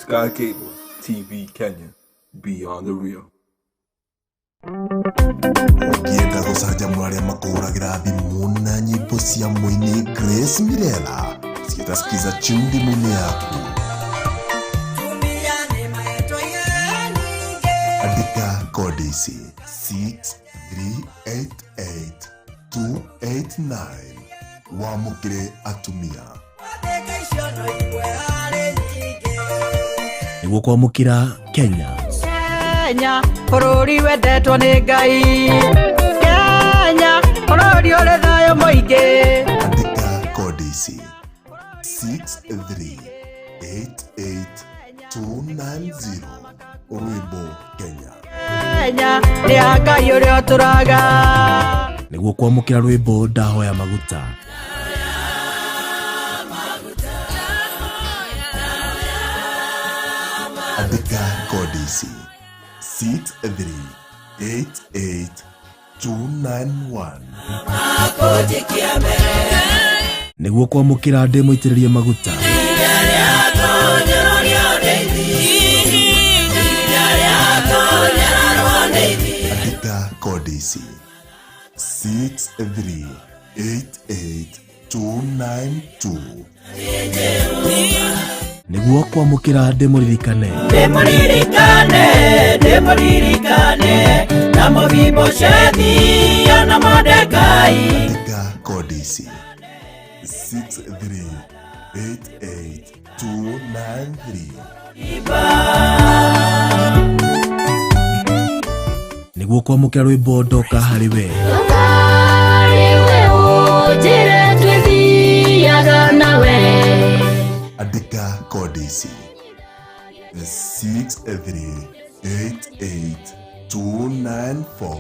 Sky Cable TV Kenya, beyond the real. Ũngĩenda gũcanjamũra arĩa makũhũragĩra thimũ na nyĩmbo cia mũini Grace Mirela ciĩta Skiza tune thimũ-inĩ yaku. Andĩka kodi ici 6388289 wamũkĩre atumia. Nĩguo kwamũkĩra Kenya. Kenya bũrũri wendetwo nĩ Ngai, Kenya bũrũri ũrĩ thayũ mũingĩ. Andĩka kodi ici 6388290 rwĩmbo Kenya. Kenya nĩ ya Ngai ũrĩa ũtũraga. Nĩguo kwamũkĩra rwĩmbo Ndahoya Maguta. Andĩka kodi ici 6388291. Nĩguo kwamũkĩra Ndĩ Mũitĩrĩrie Maguta. Andĩka kodi ici 6388292. Nĩguo kwamũkĩra Ndĩmũririkane. Ndĩmũririkane, ndĩmũririkane na Mũbiboshethi na Mordekai. Andĩka kodi ici 6388293. Nĩguo kwamũkĩra rwĩmbo Ndoka Harĩ We. Andĩka kodi ici 6388294.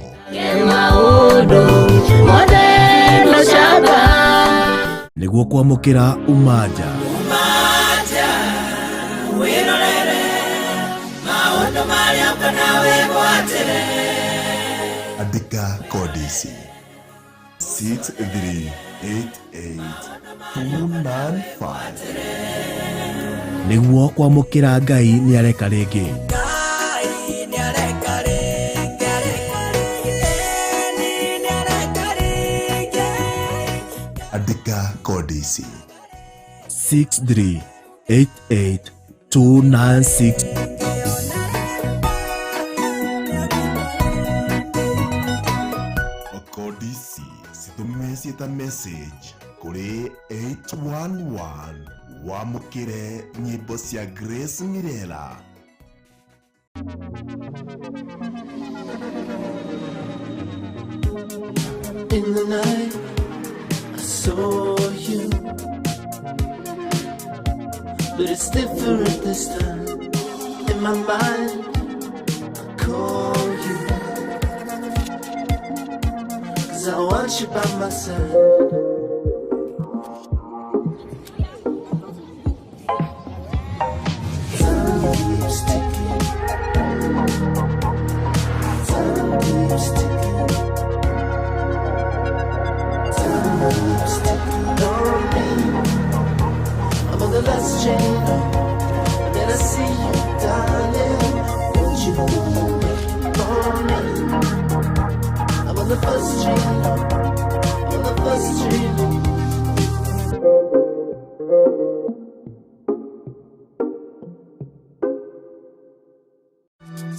Nĩguo kwamũkĩra Umaja. Andĩka kodi ici 6388295. Nĩguo kwamũkĩra Ngai Nĩ Areka Rĩngĩ. Andĩka kodi ici 6388296. Kodi ici citũme ciĩta message kũrĩ 811 wamũkĩre nyĩmbo cia Grace Mirela. In the night, I saw you, but it's different this time. In my mind, I call you, 'cause I want you by my side. Time keeps ticking. Time keeps ticking. Time keeps ticking on me. I'm on the last train, and then I see you, darling. Won't you wait for me? I'm on the first train, I'm on the first train.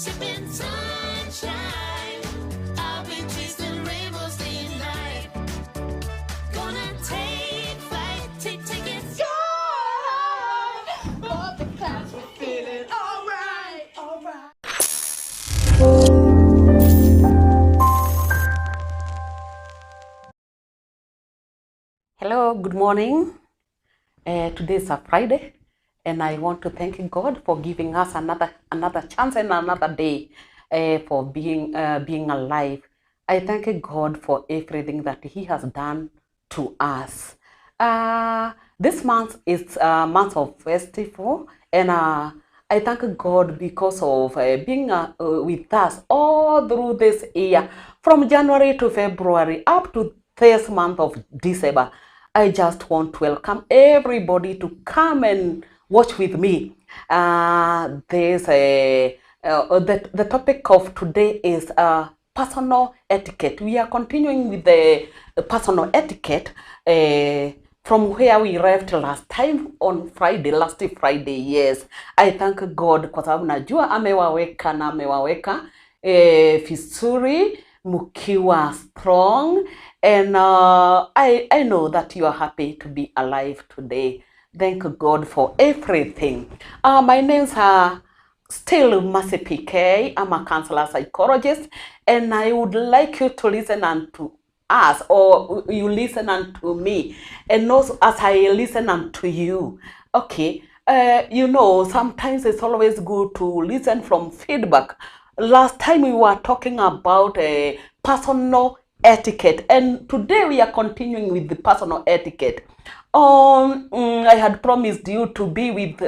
Sipping sunshine, I'll be chasing rainbows day and night. Gonna take flight, take tickets. Above the clouds, we're feeling alright, alright. Hello, good morning. Today is a Friday, and I want to thank God for giving us another chance and another day for being alive. I thank God for everything that He has done to us. This month is a month of festival, and I thank God because of being with us all through this year, from January to February up to this month of December. I just want to welcome everybody to come and watch with me. This the topic of today is personal etiquette. We are continuing with the personal etiquette from where we left last time on Friday, last Friday. Yes, I thank God kwa sababu najua amewaweka na amewaweka vizuri mkiwa strong and I know that you are happy to be alive today. Thank God for everything. My name's still Mercy PK. I'm a counselor psychologist, and I would like you to listen unto us, or you listen unto me, and also as I listen unto you. Okay, you know, sometimes it's always good to listen from feedback. Last time we were talking about personal etiquette, and today we are continuing with the personal etiquette. I had promised you to be with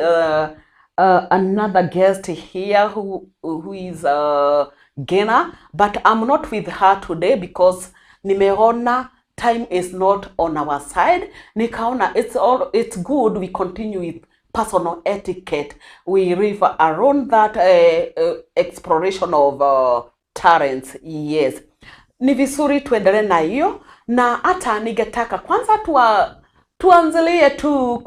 another guest here who is Gena, but I'm not with her today because nimeona time is not on our side. Nikaona it's good we continue with personal etiquette. We refer around that exploration of talents. Yes, ni vizuri tuendelee na hiyo, na hata ningetaka kwanza tuanzilie tu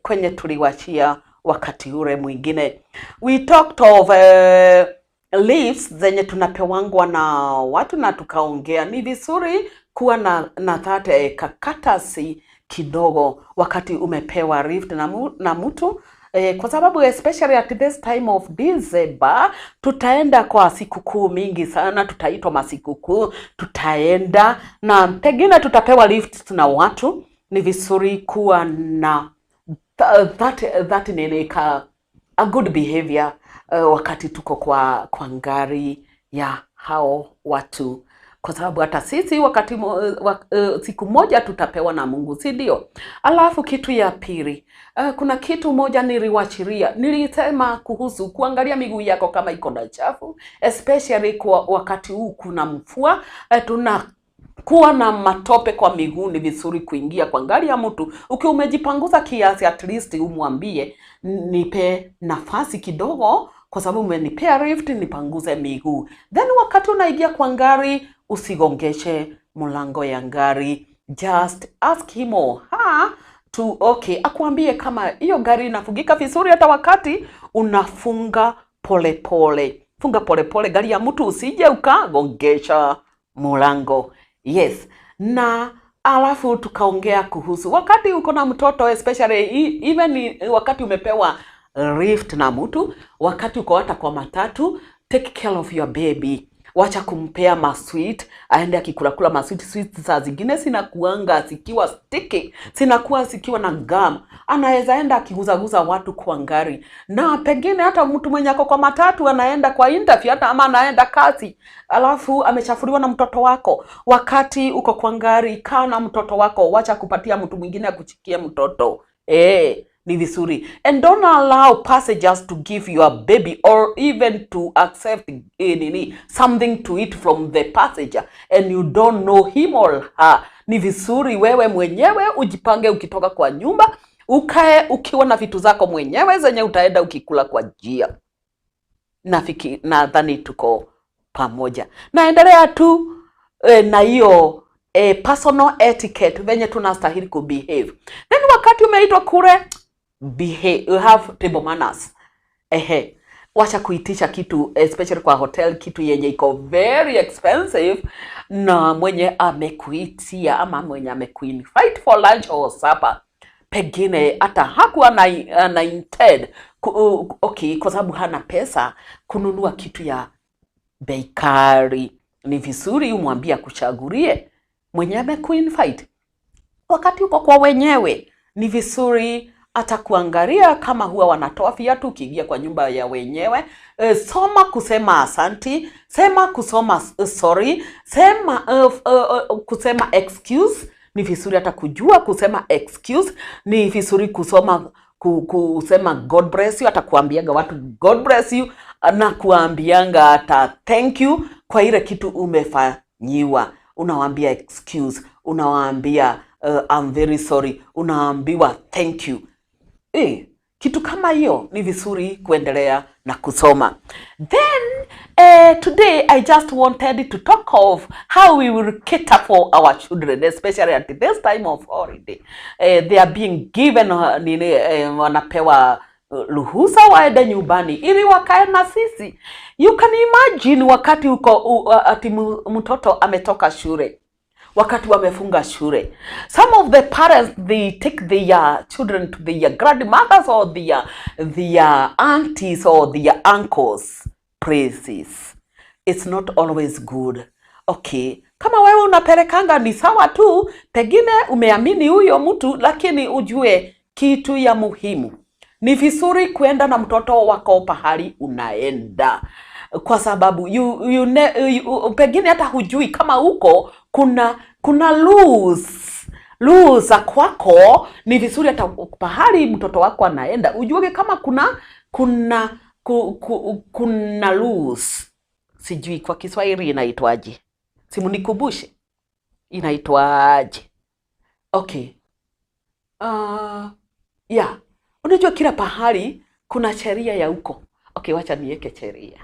kwenye tuliwachia wakati ule mwingine. We talked of lifts zenye tunapewangwa na watu na tukaongea ni vizuri kuwa na that kakatasi kidogo wakati umepewa lift na mtu kwa sababu especially at this time of December tutaenda kwa sikukuu mingi sana, tutaitwa masikukuu, tutaenda na pengine tutapewa lift na watu. Ni vizuri kuwa na that nini ka a good behavior wakati tuko kwa ngari ya hao watu, kwa sababu hata sisi wakati siku moja tutapewa na Mungu, si ndio? Alafu kitu ya pili, kuna kitu moja niliwachiria, nilisema kuhusu kuangalia miguu yako kama iko na chafu, especially kwa wakati huu kuna mvua, tuna kuwa na matope kwa miguu. Ni vizuri kuingia kwa gari ya mtu ukiwa umejipanguza kiasi, at least umwambie nipe nafasi kidogo, kwa sababu umenipea lift, nipanguze miguu. Then wakati unaingia kwa gari usigongeshe mlango ya gari, just ask him or her to okay, akuambie kama hiyo gari inafungika vizuri. Hata wakati unafunga polepole, funga polepole gari ya mtu, usije ukagongesha mlango. Yes, na alafu tukaongea kuhusu wakati uko na mtoto, especially even wakati umepewa lift na mtu, wakati uko hata kwa matatu, take care of your baby. Wacha kumpea masweet, aende akikulakula masweet. Sweet saa zingine zinakuanga zikiwa sticky, zinakuwa zikiwa na gum. Anaweza enda akiguzaguza watu kwa ngari, na pengine hata mtu mwenye ako kwa matatu anaenda kwa interview hata ama anaenda kazi, alafu amechafuliwa na mtoto wako. Wakati uko kwa ngari, kaa na mtoto wako, wacha kupatia mtu mwingine akuchikie mtoto. Ni vizuri. And don't allow passengers to give your baby or even to accept nini, something to eat from the passenger and you don't know him or her. Ni vizuri wewe mwenyewe ujipange, ukitoka kwa nyumba ukae ukiwa na vitu zako mwenyewe zenye utaenda ukikula kwa njia. Nadhani tuko pamoja. Naendelea tu na hiyo personal etiquette venye tunastahili kubehave. Then wakati umeitwa kule, behave, you have table manners. Ehe, wacha kuitisha kitu especially kwa hotel, kitu yenye iko very expensive, na mwenye amekuitia ama mwenye amekuinvite for lunch or supper pengine hata hakuwa ana intend okay, kwa sababu hana pesa kununua kitu ya bei kali. Ni vizuri umwambie akuchagulie mwenye amekuinvite. Wakati uko kwa wenyewe, ni vizuri hata kuangalia kama huwa wanatoa viatu ukiingia kwa nyumba ya wenyewe. Soma kusema asanti, sema kusoma sorry, sema kusema excuse. Ni vizuri hata kujua kusema excuse. Ni vizuri kusoma kusema God bless you, hata kuambianga watu God bless you na kuambianga hata thank you kwa ile kitu umefanyiwa. Unawaambia excuse, unawaambia I'm very sorry, unaambiwa thank you. Kitu kama hiyo ni vizuri kuendelea na kusoma. Then today I just wanted to talk of how we will cater for our children, especially at this time of holiday. They are being given nini, wanapewa ruhusa waende nyumbani ili wakae na sisi. You can imagine wakati uko ati mtoto ametoka shule, wakati wamefunga shule, some of the parents, they take their children to their grandmothers or their aunties or their uncles' places. It's not always good. Okay, kama wewe unapelekanga ni sawa tu, pengine umeamini huyo mtu, lakini ujue kitu ya muhimu, ni vizuri kuenda na mtoto wako pahali unaenda, kwa sababu pengine hata hujui kama huko kuna rules kwako. Ni vizuri hata pahali mtoto wako anaenda ujuege kama kuna rules. Sijui kwa Kiswahili inaitwaje, simunikumbushe inaitwaje. Okay, yeah, unajua kila pahali kuna sheria ya huko. Okay, wacha niweke sheria.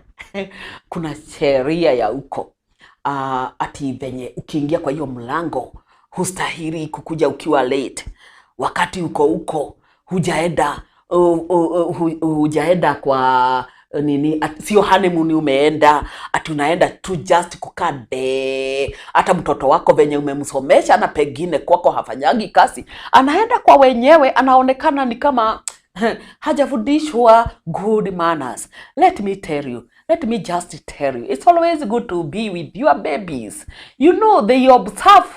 Kuna sheria ya huko, ati venye ukiingia kwa hiyo mlango hustahili kukuja ukiwa late. Wakati uko huko hujaenda hujaenda kwa nini, sio honeymoon umeenda, ati unaenda tu just kukaa de. Hata mtoto wako venye umemsomesha na pengine kwako hafanyagi kazi, anaenda kwa wenyewe, anaonekana ni kama hajafundishwa good manners. Let me tell you, let me just tell you, it's always good to be with your babies. They observe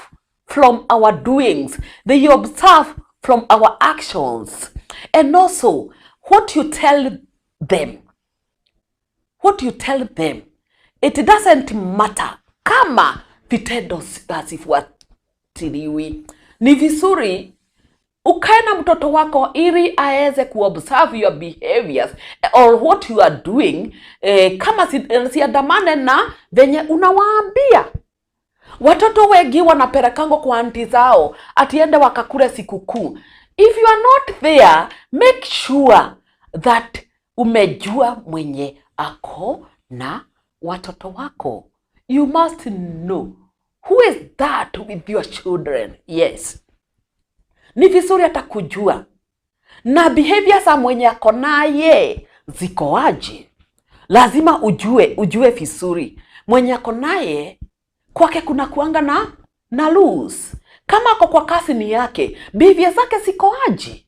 from our doings, they observe from our actions, and also what you tell them. What you tell them, it doesn't matter kama vitendo hazifuatiliwi. Ni vizuri ukae na mtoto wako ili aweze kuobserve your behaviors or what you are doing, kama siandamane na venye unawaambia. Watoto wengi wanapelekangwa kwa auntie zao atiende wakakule sikukuu. If you are not there, make sure that umejua mwenye ako na watoto wako. You must know who is that with your children. Yes, ni vizuri hata kujua na behavior za mwenye ako naye ziko aje. Lazima ujue vizuri mwenye ako naye kwake kuna kuanga na rules. Kama ako kwa cousin yake, behavior zake ziko aje?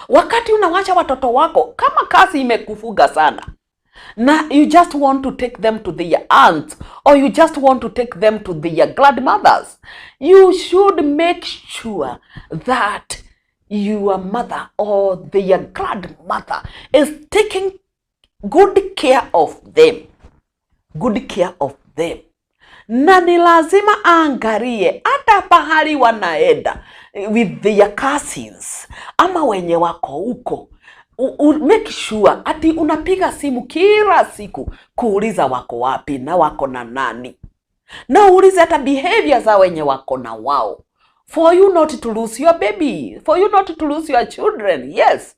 Wakati unawacha watoto wako, kama kazi imekufuga sana na you just want to take them to their aunt or you just want to take them to their grandmothers, you should make sure that your mother or their grandmother is taking good care of them, good care of them. Na ni lazima aangalie hata pahali wanaenda with their cousins ama wenye wako huko. Make sure ati unapiga simu kila siku kuuliza wako wapi na wako na nani, na uulize hata behavior za wenye wako na wao, for you not to lose your baby, for you not to lose your children. Yes,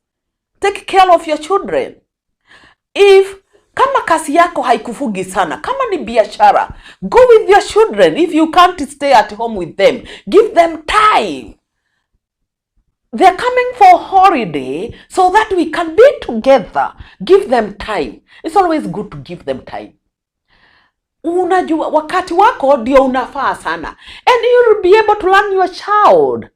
take care of your children. If kama kazi yako haikufugi sana, kama ni biashara, go with your children. If you can't stay at home with them, give them time. They're coming for holiday so that we can be together. Give them time. It's always good to give them time. Unajua wakati wako ndio unafaa sana, and you'll be able to learn your child.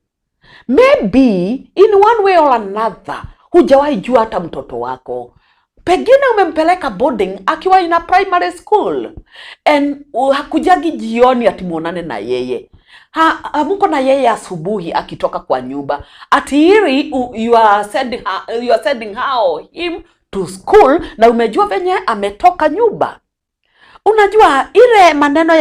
Maybe in one way or another hujawahi jua hata mtoto wako, pengine umempeleka boarding akiwa in a primary school and hakujagi jioni ati muonane na yeye, hamuko na yeye asubuhi akitoka kwa nyumba ati ili you are sending her or him to school, na umejua venye ametoka nyumba. Unajua ile maneno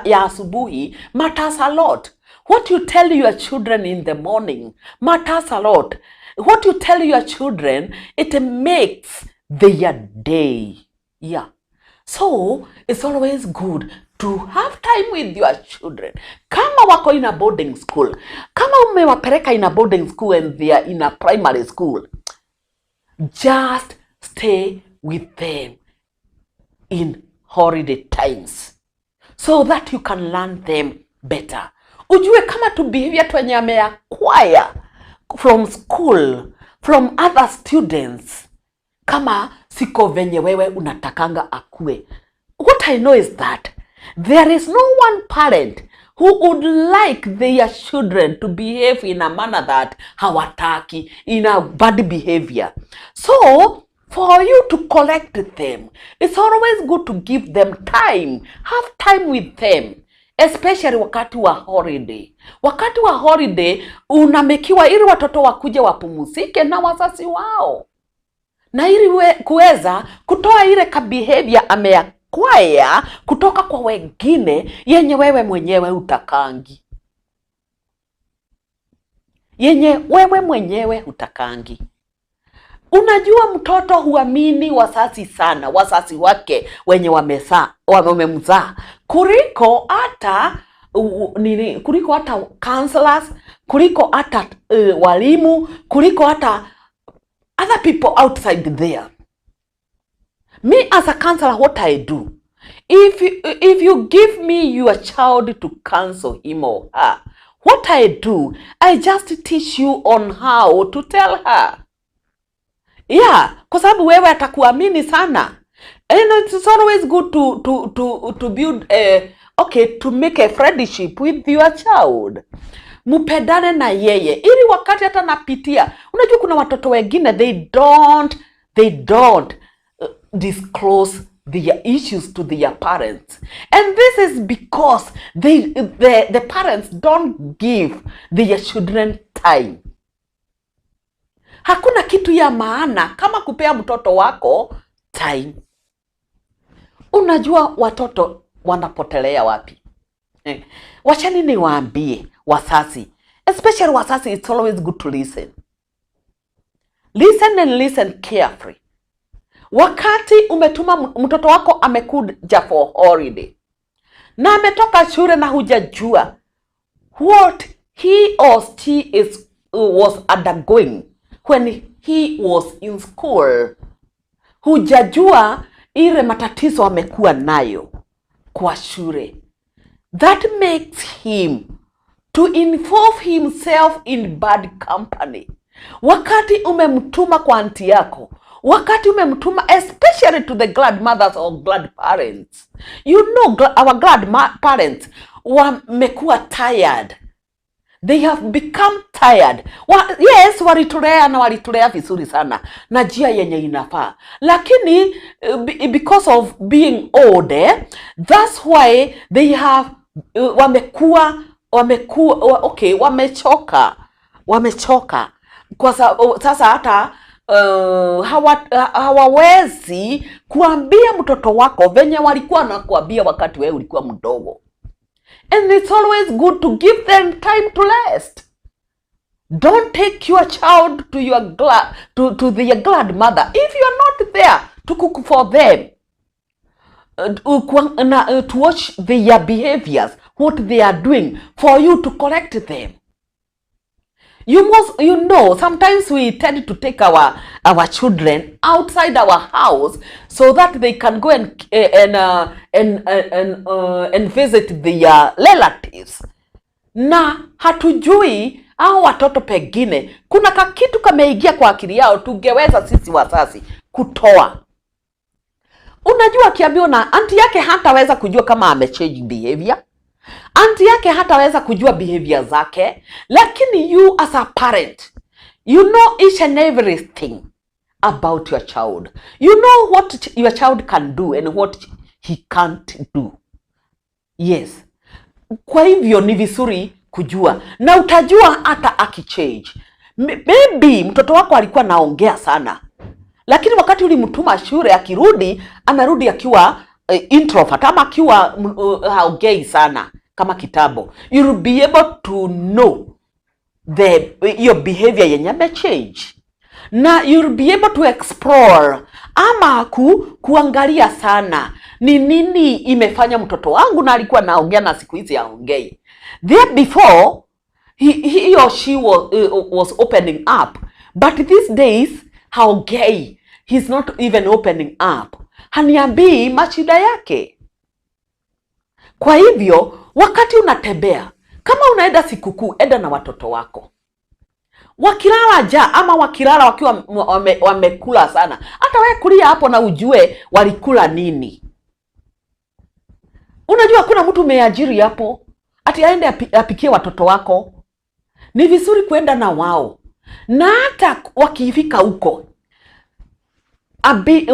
ya asubuhi matters a lot. What you tell your children in the morning matters a lot. What you tell your children, it makes their day. Yeah, so it's always good to have time with your children. Kama wako in a boarding school, kama umewapeleka in a boarding school and they are in a primary school, Just stay with them in holiday times so that you can learn them better. Ujue kama tu behavior twenye ameacquire from school, from other students, kama siko venye wewe unatakanga akue. What I know is that there is no one parent who would like their children to behave in a manner that hawataki, in a bad behavior. So for you to correct them, it's always good to give them time. Have time with them, especially wakati wa holiday. Wakati wa holiday unamekiwa ili watoto wakuje wapumzike na wazazi wao, na ili kuweza kutoa ile ka behavior ameacquire kutoka kwa wengine yenye wewe mwenyewe utakangi, yenye wewe mwenyewe utakangi. Unajua mtoto huamini wazazi sana, wazazi wake wenye wamemzaa, kuliko hata nini, kuliko hata counselors, kuliko hata walimu, kuliko hata other people outside there. Me as a counselor, what I do, if you give me your child to counsel him or her, what I do, I just teach you on how to tell her. Yeah, kwa sababu wewe atakuamini sana. And it's always good to build a, okay, to make a friendship with your child. Mpendane na yeye ili wakati hata napitia, unajua kuna watoto wengine they don't disclose their issues to their parents, and this is because the parents don't give their children time. Hakuna kitu ya maana kama kupea mtoto wako time. Unajua watoto wanapotelea wapi? Wachani niwaambie wazazi, especially wazazi, it's always good to listen. Listen and listen carefully. Wakati umetuma mtoto wako amekuja for holiday na ametoka shule na hujajua what he or she is was undergoing when he was in school, hujajua ile matatizo amekuwa nayo kwa shule, that makes him to involve himself in bad company. Wakati umemtuma kwa auntie yako, wakati umemtuma especially to the grandmothers or grandparents, our grandparents wamekuwa tired, they have become tired. Yes, walitulea na walitulea vizuri sana na njia yenye inafaa, lakini because of being old, that's why they have wamekuwa okay, wamechoka, wamechoka kwa sasa hata hawawezi kuambia mtoto wako venye walikuwa nakuambia wakati wewe ulikuwa mdogo. And it's always good to give them time to rest. Don't take your child to their grandmother if you are not there to cook for them, to watch their behaviors, what they are doing, for you to correct them. You must, sometimes we tend to take our children outside our house so that they can go and visit their relatives, na hatujui hao watoto pengine kuna kakitu kameingia kwa akili yao tungeweza sisi wazazi kutoa. Unajua akiambiwa na auntie yake hataweza kujua kama amechange behavior. Auntie yake hataweza kujua behavior zake, lakini you as a parent, you know each and everything about your child. You know what your child can do and what he can't do. Yes. Kwa hivyo ni vizuri kujua, na utajua hata akichange. Maybe mtoto wako alikuwa naongea sana, lakini wakati ulimtuma shule, akirudi anarudi akiwa introvert ama akiwa haongei sana kama kitambo. You will be able to know the your behavior yenye amechange, na you'll be able to explore ama kuangalia sana ni nini imefanya mtoto wangu na alikuwa naongea na siku hizi haongei. There before he or she was opening up, but these days Haongei, he's not even opening up, haniambii mashida yake. Kwa hivyo wakati unatembea, kama unaenda sikukuu, enda na watoto wako. Wakilala njaa ama wakilala wakiwa wamekula sana, hata wewe kulia hapo na ujue walikula nini. Unajua kuna mtu umeajiri hapo ati aende apikie watoto wako. Ni vizuri kwenda na wao, na hata wakifika huko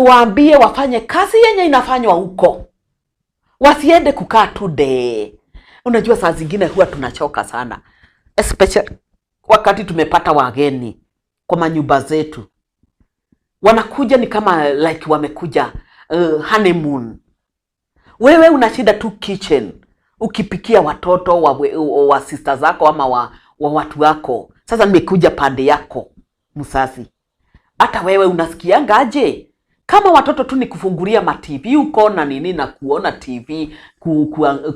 waambie wafanye kazi yenye inafanywa huko, wasiende kukaa tu de. Unajua saa zingine huwa tunachoka sana, especially wakati tumepata wageni kwa manyumba zetu, wanakuja ni kama like wamekuja honeymoon. Wewe una shida tu kitchen ukipikia watoto wa sister zako ama wa watu wako. Sasa nimekuja pande yako msasi, hata wewe unasikianga aje kama watoto tu ni kufungulia ma TV huko na nini na kuona TV,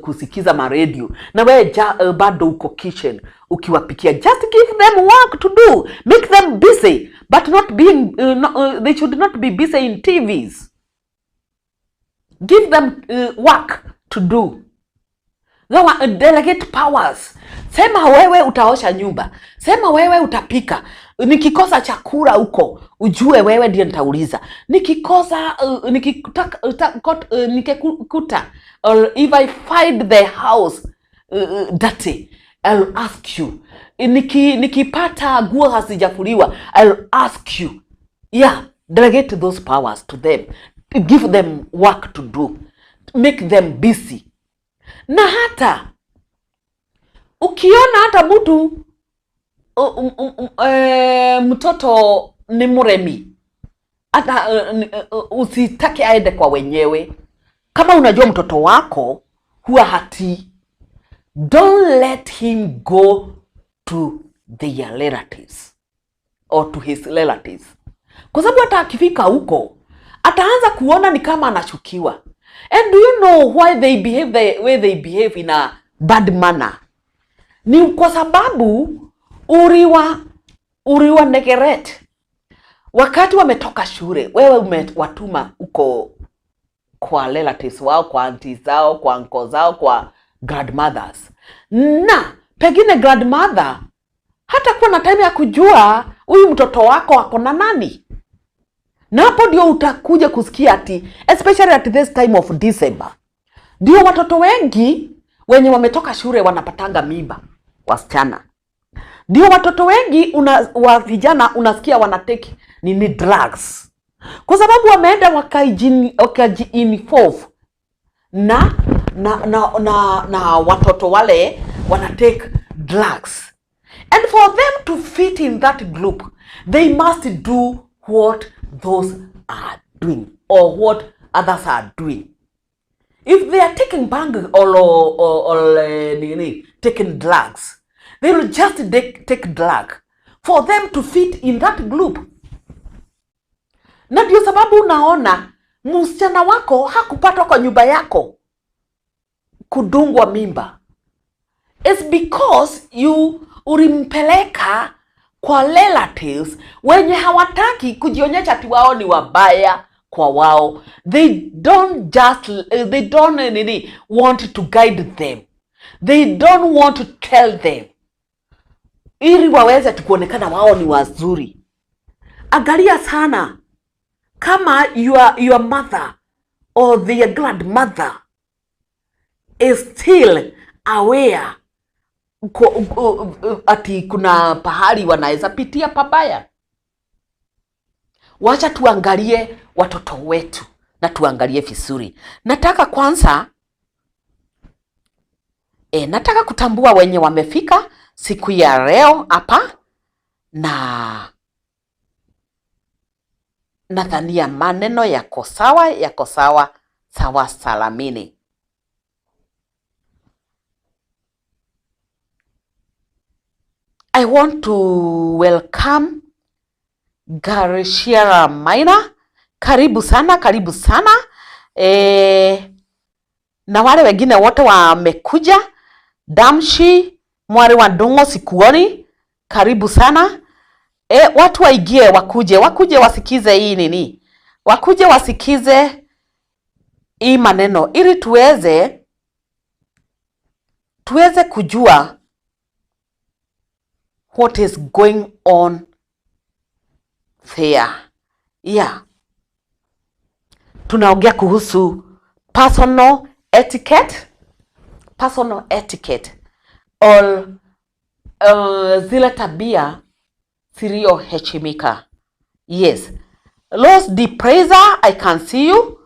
kusikiza ma radio, na wewe bado uko kitchen ukiwapikia. Just give them work to do, make them busy, but not being no, they should not be busy in TVs. Give them work to do. Delegate powers. Sema wewe utaosha nyumba, sema wewe utapika. Nikikosa chakula huko ujue wewe ndiye nitauliza. Nikikosa nikitaka nikikuta, or if I find the house dirty, I'll ask you. Nikipata nguo hazijafuliwa, I'll ask you. Yeah, delegate those powers to them. Give them work to do. Make them busy. Na hata ukiona hata mtu mtoto ni mremi, hata usitake aende kwa wenyewe. Kama unajua mtoto wako huwa hatii, don't let him go to their relatives or to his relatives, kwa sababu hata akifika huko ataanza kuona ni kama anashukiwa. And do you know why they behave the way they behave in a bad manner? Ni kwa sababu uliwa neglect. Wakati wametoka shule, wewe umewatuma huko kwa relatives wao, kwa aunties zao, kwa uncle zao, kwa grandmothers. Na pengine grandmother hata kuwa na time ya kujua huyu mtoto wako ako na nani. Na hapo ndio utakuja kusikia ati, especially at this time of December, ndio watoto wengi wenye wametoka shule wanapatanga mimba, wasichana. Ndio watoto wengi wa vijana unasikia wanatake nini drugs, kwa sababu wameenda wakaji-involve na watoto wale wanatake drugs. And for them to fit in that group, they must do what those are doing or what others are doing. If they are taking bhang or nini, taking drugs, they will just take drug for them to fit in that group. Na ndio sababu unaona msichana wako hakupatwa kwa nyumba yako kudungwa mimba. It's because you ulimpeleka kwa relatives wenye hawataki kujionyesha ati wao ni wabaya kwa wao. They don't nini, want to guide them. They don't want to tell them ili waweze tu kuonekana wao ni wazuri. Angalia sana kama your mother or their grandmother is still aware ati kuna pahali wanaweza pitia pabaya. Wacha tuangalie watoto wetu na tuangalie vizuri. Nataka kwanza nataka kutambua wenye wamefika siku ya leo hapa, na nadhania maneno yako sawa, yako sawa sawa salamini. I want to welcome Garishira Maina. Karibu sana, karibu sana. Na wale wengine wote wamekuja. Damshi, Mwari wa Ndung'u sikuoni. Karibu sana. Watu waingie, wakuje wasikize hii nini, wakuje wasikize hii maneno ili tuweze kujua what is going on there. Yeah. Tunaongea kuhusu personal etiquette, personal etiquette or zile tabia zilizoheshimika. Yes. Rose de Praiser, I can see you.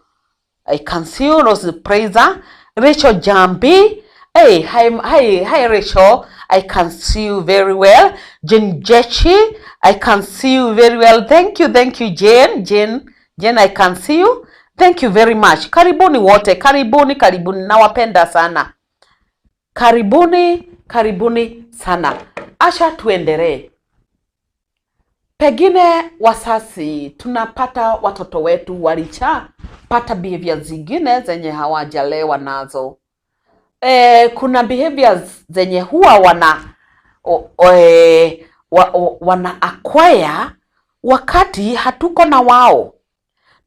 I can see you, Rose de Praiser. Rachel Jambi. Hey, hi, hi, hi, Rachel. I can see you very well. Jane Jechi, I can see you very well. Thank you, Jane. Jane, I can see you. Thank you very much. Karibuni wote, karibuni, karibuni. Nawapenda sana. Karibuni, karibuni sana. Asha tuendelee. Pengine wasasi tunapata watoto wetu walichapata behavior zingine zenye hawajalewa nazo. Kuna behaviors zenye huwa wana acquire wakati hatuko na wao,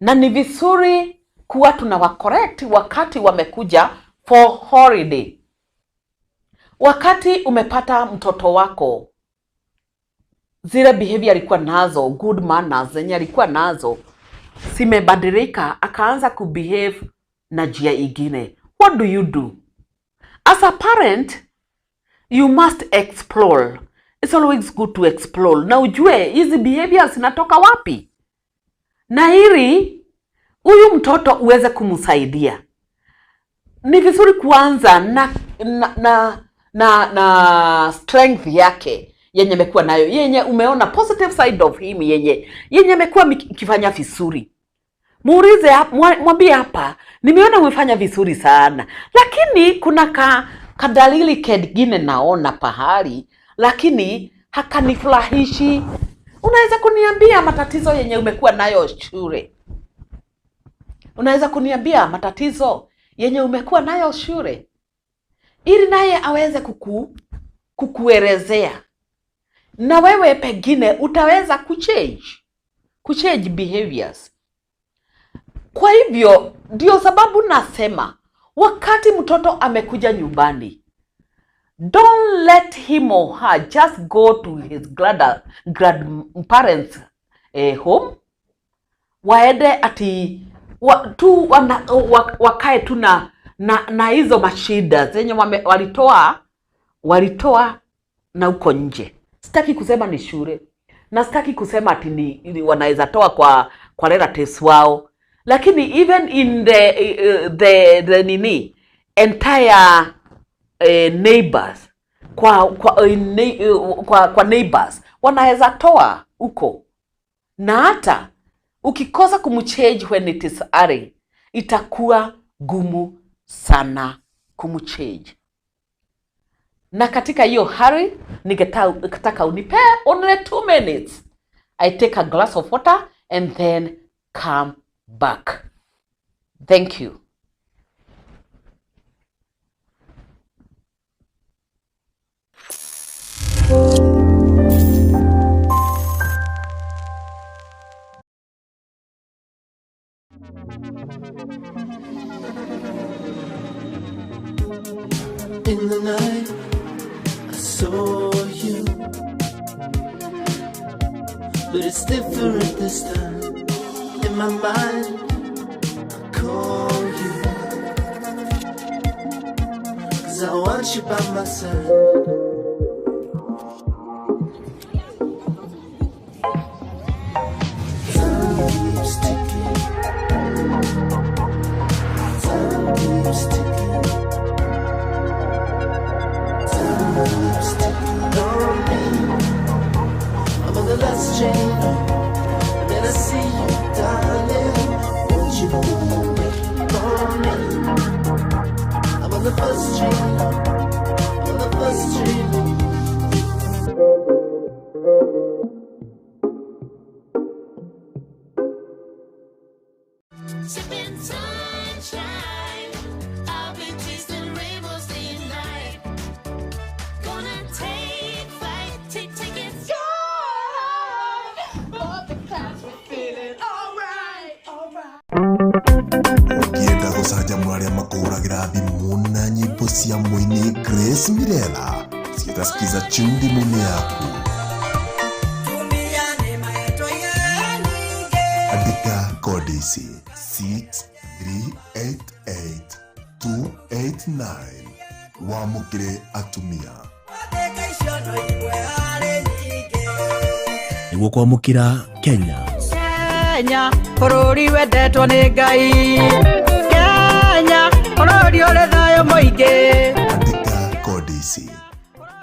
na ni vizuri kuwa tunawa correct wakati wamekuja for holiday. Wakati umepata mtoto wako zile behavior alikuwa nazo, good manners zenye alikuwa nazo zimebadilika, akaanza kubehave na njia ingine, what do you do? As a parent, you must explore. It's always good to explore. Na ujue hizi behaviors zinatoka wapi, na ili huyu mtoto uweze kumsaidia. Ni vizuri kuanza na strength yake yenye amekuwa nayo, yenye umeona positive side of him, yenye amekuwa ikifanya vizuri. Muulize, mwambie hapa, nimeona umefanya vizuri sana, lakini kuna kadalili kengine naona pahali, lakini hakanifurahishi. Unaweza kuniambia matatizo yenye umekuwa nayo shule? Unaweza kuniambia matatizo yenye umekuwa nayo shule? Ili naye aweze kukuelezea. Na wewe pengine utaweza kuchange behaviors. Kwa hivyo ndio sababu nasema wakati mtoto amekuja nyumbani, don't let him or her just go to his grandparents home, waende ati tu wakae tu na hizo mashida zenye walitoa na huko nje. Sitaki kusema ni shule, na sitaki kusema ati ni wanaweza toa kwa relatives wao, lakini even in the nini entire neighbors, kwa neighbors wanaweza toa huko. Na hata ukikosa kumchange when it is early, itakuwa gumu sana kumchange. Na katika hiyo hurry, ningetaka unipe only 2 minutes. I take a glass of water and then come back. Thank you. In the night, I saw you, but it's different this time. In my mind, I call you, 'cause I want you by my side. Time keeps ticking, time keeps ticking, time keeps ticking on me. I'm on the last train, and then I see you, darling. Won't you wait for me? I'm on the first train, I'm on the first train. Sipping sunshine, I'll be chasing rainbows day and night. Gonna take flight, take it, go. Ũngĩenda gũcanjamũra arĩa makũhũragĩra thimũ na nyĩmbo cia mũini Grace Mirella ciĩta Skiza tune thimũ-inĩ yaku. Andĩka kodi ici 6388289 wamũkĩre atumia. Nĩguo kwamũkĩra Kenya. Kenya bũrũri wendetwo nĩ Ngai, Kenya bũrũri ũrĩ thayũ mũingĩ. Andĩka kodi ici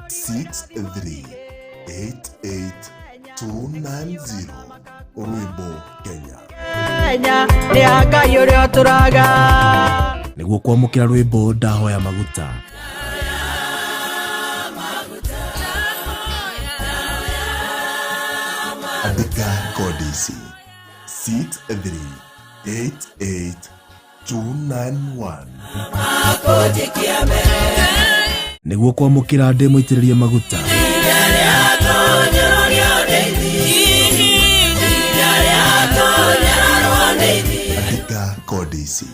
6388290 rwĩmbo Kenya. Kenya nĩ ya Ngai ũrĩa ũtũraga. Nĩguo kwamũkĩra rwĩmbo Ndahoya Maguta. Andĩka kodi ici 6388291. Nĩguo kwamũkĩra Ndĩ Mũitĩrĩrie Maguta. Andĩka kodi ici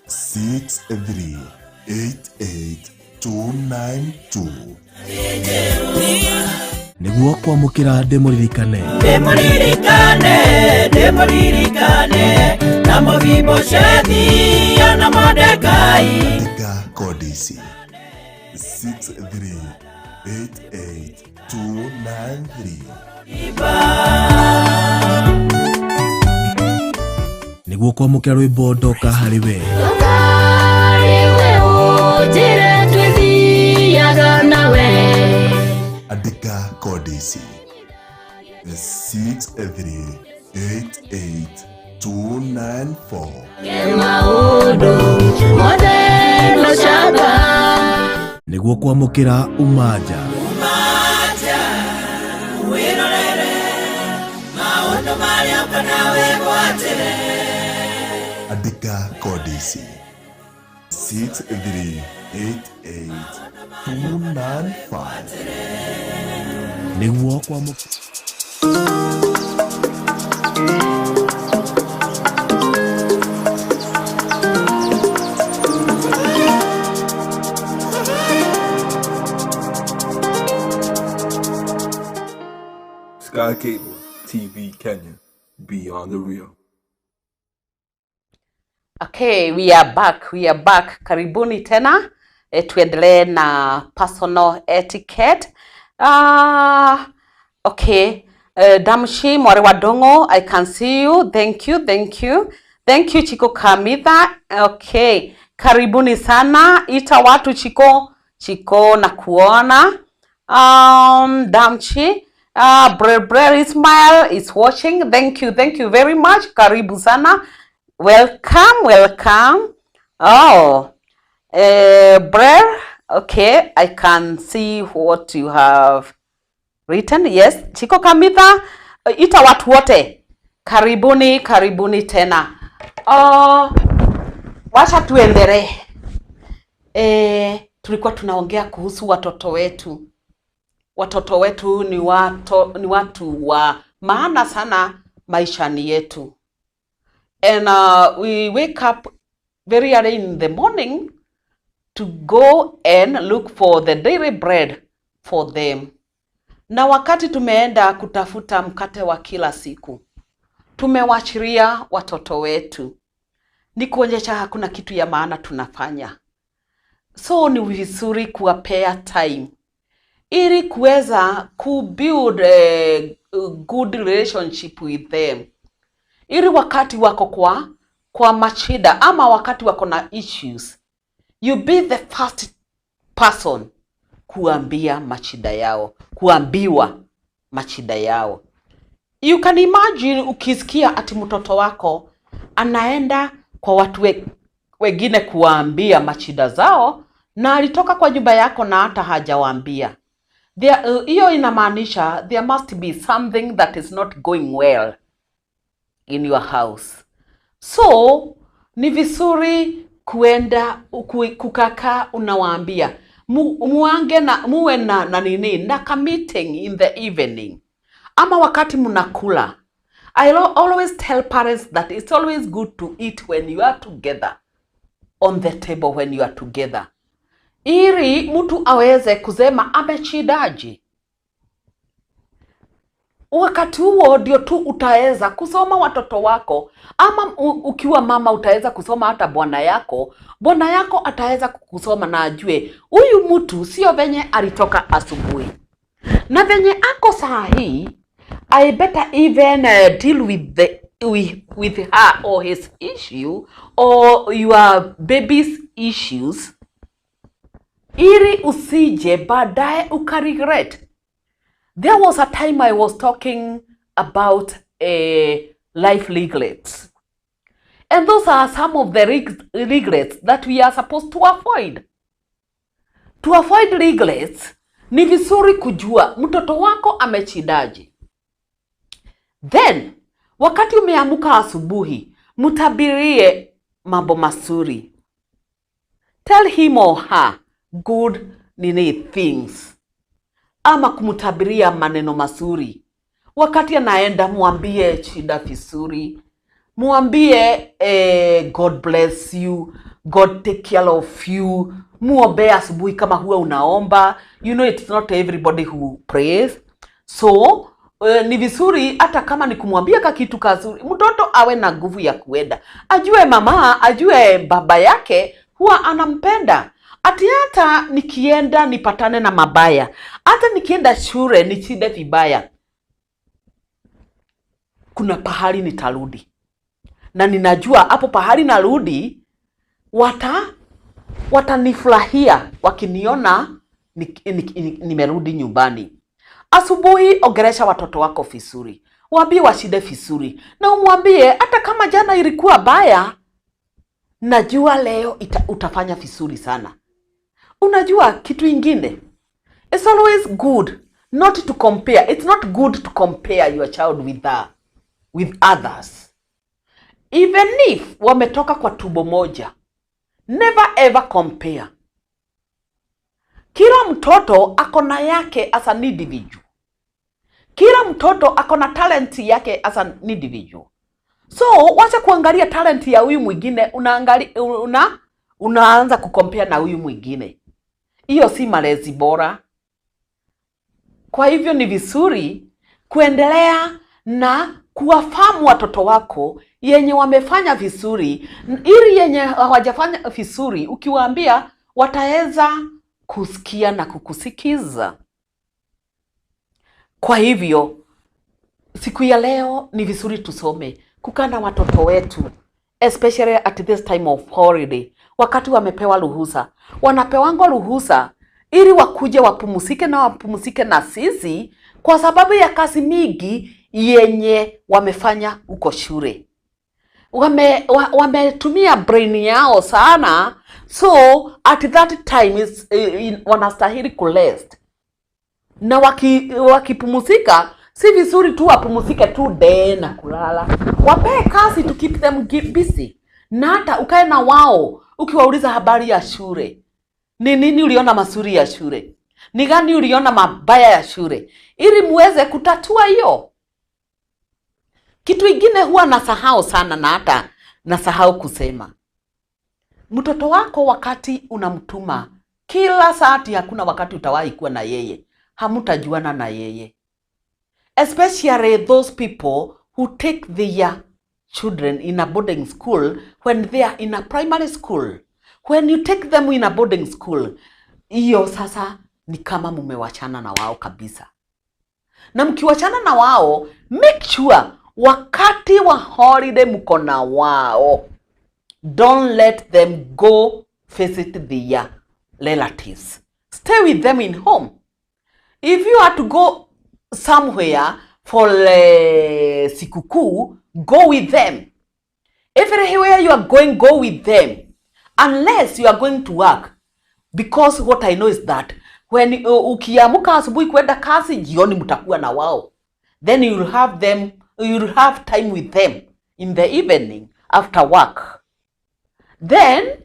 6388292. Nĩguo kwamũkĩra Ndĩ Mũririkane. Ndĩmũririkane, ndĩmũririkane na Mefiboshethi na Mordekai. Andĩka kodi ici 6388293. Nĩguo kwamũkĩra rwĩmbo Ndoka Harĩ We. Ndũkariwe ũnjĩre twĩthiaga nawe. Andĩka kodi ici 6388294. Maũndũ mothe no camba. Nĩguo kwamũkĩra Umaja. Umaja wĩrorere maũndũ marĩa ũkona wĩgwatĩre. Andĩka kodi ici 6388295. Nĩguo kwamũkĩra. Sky Cable TV Kenya, beyond the real. Okay, we are back. We are back. Karibuni tena. Tuendelee na personal etiquette. Okay. Damshi Mware wa Dongo, I can see you. Thank you, thank you. Thank you, Chiko Kamitha. Okay. Karibuni sana. Ita watu, Chiko. Chiko na kuona. Damchi. Bre Ismail is watching. Thank you, thank you very much. Karibu sana. Welcome, welcome. Oh, Brer, okay, I can see what you have written. Yes, Chiko Kamitha, ita watu wote. Karibuni, karibuni tena. Oh, wacha tuendelee. Tulikuwa tunaongea kuhusu watoto wetu. Watoto wetu ni watu wa maana sana maishani yetu. And we wake up very early in the morning to go and look for the daily bread for them. Na wakati tumeenda kutafuta mkate wa kila siku, tumewachiria watoto wetu, ni kuonyesha hakuna kitu ya maana tunafanya. So ni vizuri kuwapea time ili kuweza kubuild a good relationship with them, ili wakati wako kwa mashida ama wakati wako na issues, you be the first person kuambia mashida yao, kuambiwa mashida yao. You can imagine ukisikia ati mtoto wako anaenda kwa watu wengine kuwaambia mashida zao na alitoka kwa nyumba yako na hata hajawaambia. Hiyo inamaanisha there must be something that is not going well in your house. So ni vizuri kuenda kukakaa unawaambia, muange na muwe na nini na ka meeting in the evening ama wakati mnakula. I always tell parents that it's always good to eat when you are together, on the table when you are together, ili mtu aweze kusema ameshindaje. Wakati huo ndio tu utaweza kusoma watoto wako, ama ukiwa mama utaweza kusoma hata bwana yako. Bwana yako ataweza kukusoma na ajue huyu mtu sio venye alitoka asubuhi na venye ako saa hii. I better even deal with her or his issue or your baby's issues, ili usije baadaye ukaregret. There was a time I was talking about life regrets. And those are some of the regrets that we are supposed to avoid. To avoid regrets, ni vizuri kujua mtoto wako ameshindaje. Then, wakati umeamka asubuhi, mtabirie mambo mazuri. Tell him or her good nini things. Ama kumtabiria maneno mazuri. Wakati anaenda mwambie shinda vizuri. Mwambie God bless you, God take care of you. Muombe asubuhi kama huwa unaomba. You know it's not everybody who prays. So ni vizuri hata kama ni kumwambia ka kitu kazuri, mtoto awe na nguvu ya kuenda. Ajue mama, ajue baba yake huwa anampenda. Ati hata nikienda nipatane na mabaya, hata nikienda shule nishinde vibaya, kuna pahali nitarudi. Na ninajua hapo pahali narudi watanifurahia wakiniona nimerudi nyumbani. Asubuhi ongelesha watoto wako vizuri, waambie washinde vizuri, na umwambie hata kama jana ilikuwa baya, najua leo utafanya vizuri sana. Unajua kitu ingine, it's always good not to compare. It's not good to compare your child with others. Even if wametoka kwa tumbo moja, never ever compare. Kila mtoto ako na yake as an individual. Kila mtoto ako na talent yake as an individual. So, wacha kuangalia talent ya huyu mwingine, unaanza kucompare na huyu mwingine. Hiyo si malezi bora. Kwa hivyo ni vizuri kuendelea na kuwafahamu watoto wako yenye wamefanya vizuri, ili yenye hawajafanya vizuri ukiwaambia wataweza kusikia na kukusikiza. Kwa hivyo siku ya leo ni vizuri tusome kukaa na watoto wetu, especially at this time of holiday, wakati wamepewa ruhusa. Wanapewangwa ruhusa ili wakuje wapumzike na wapumzike na sisi, kwa sababu ya kazi mingi yenye wamefanya huko shule. Wametumia brain yao sana, so at that time wanastahili kurest. Na wakipumzika, si vizuri tu wapumzike tu day na kulala. Wapee kazi to keep them busy. Na hata ukae na wao ukiwauliza habari ya shule. Ni nini uliona mazuri ya shule? Ni gani uliona mabaya ya shule? Ili muweze kutatua hiyo. Kitu ingine huwa nasahau sana, na hata nasahau kusema. Mtoto wako wakati unamtuma kila saati, hakuna wakati utawahi kuwa na yeye. Hamutajuana na yeye. Especially those people who take their children in a boarding school when they are in a primary school. When you take them in a boarding school, hiyo sasa ni kama mumewachana na wao kabisa. Na mkiwachana na wao, make sure wakati wa holiday mko na wao. Don't let them go visit their relatives. Stay with them in home. If you are to go somewhere for sikukuu, go with them. Everywhere you are going, go with them. Unless you are going to work. Because what I know is that when ukiamka asubuhi kwenda kazi, jioni mtakuwa na wao. Then you will have them, you will have time with them in the evening after work. Then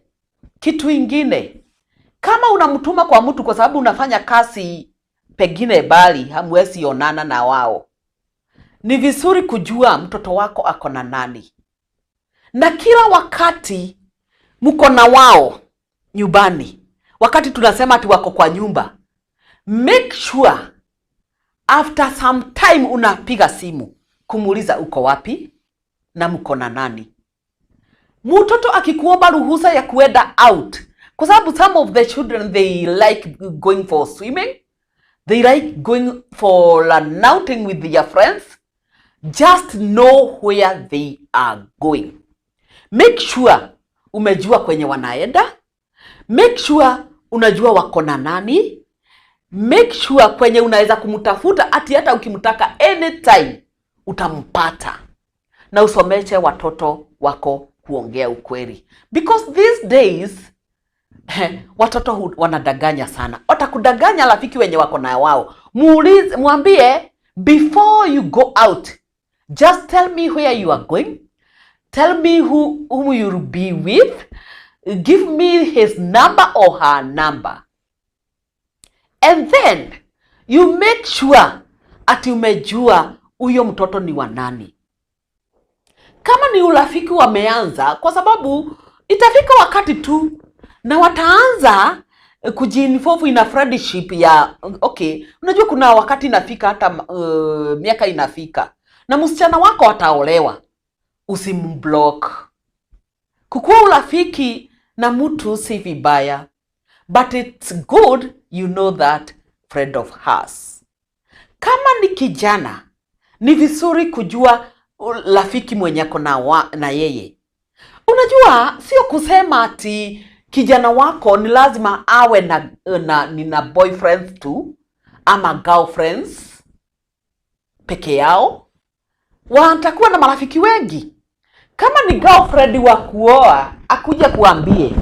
kitu ingine, kama unamtuma kwa mtu kwa sababu unafanya kazi pengine bali hamwezi onana na wao, Ni vizuri kujua mtoto wako ako na nani, na kila wakati mko na wao nyumbani, wakati tunasema ati wako kwa nyumba, make sure after some time unapiga simu kumuuliza uko wapi na mko na nani. Mtoto akikuomba ruhusa ya kuenda out, kwa sababu some of the children, they like going for swimming, they like going for an outing with their friends, just know where they are going. Make sure umejua kwenye wanaenda, make sure unajua wako na nani, make sure kwenye unaweza kumtafuta, ati hata ukimtaka anytime utampata, na usomeshe watoto wako kuongea ukweli, because these days watoto wanadanganya sana. Watakudanganya rafiki wenye wako na wao. Muulize, mwambie, "Before you go out, just tell me where you are going, tell me whom you'll be with, give me his number or her number." And then you make sure ati umejua huyo mtoto ni wa nani. Kama ni urafiki wameanza, kwa sababu itafika wakati tu na wataanza kujiinvolve in a friendship ya, okay, unajua kuna wakati inafika hata miaka inafika na msichana wako ataolewa, usimblock. Kukuwa urafiki na mtu si vibaya, but it's good you know that friend of hers. Kama ni kijana, ni vizuri kujua rafiki mwenye ako na yeye. Unajua, sio kusema ati kijana wako ni lazima awe na nina boyfriends tu ama girlfriends peke yao. Watakuwa na marafiki wengi. Kama ni girlfriend wa kuoa, akuja kuambie,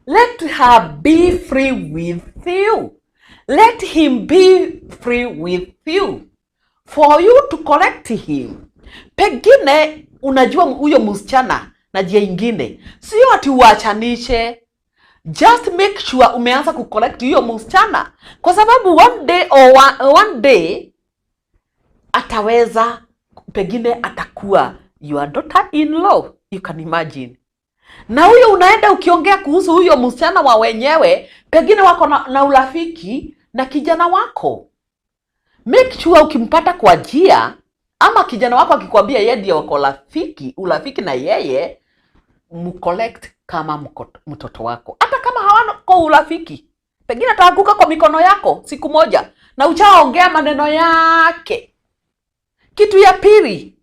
let her be free with you, let him be free with you for you to correct him. Pengine unajua huyo msichana na njia ingine, sio ati uachanishe, just make sure umeanza kucorrect hiyo msichana, kwa sababu one day or one day ataweza, pengine atakuwa your daughter in law, you can imagine. Na huyo unaenda ukiongea kuhusu huyo msichana wa wenyewe, pengine wako na urafiki na kijana wako. Make sure ukimpata kwa njia ama kijana wako akikwambia yeye ndio wako urafiki na yeye, mcorrect kama mtoto wako, hata kama hawako urafiki, pengine ataanguka kwa mikono yako siku moja na uchaongea maneno yake. Kitu ya pili,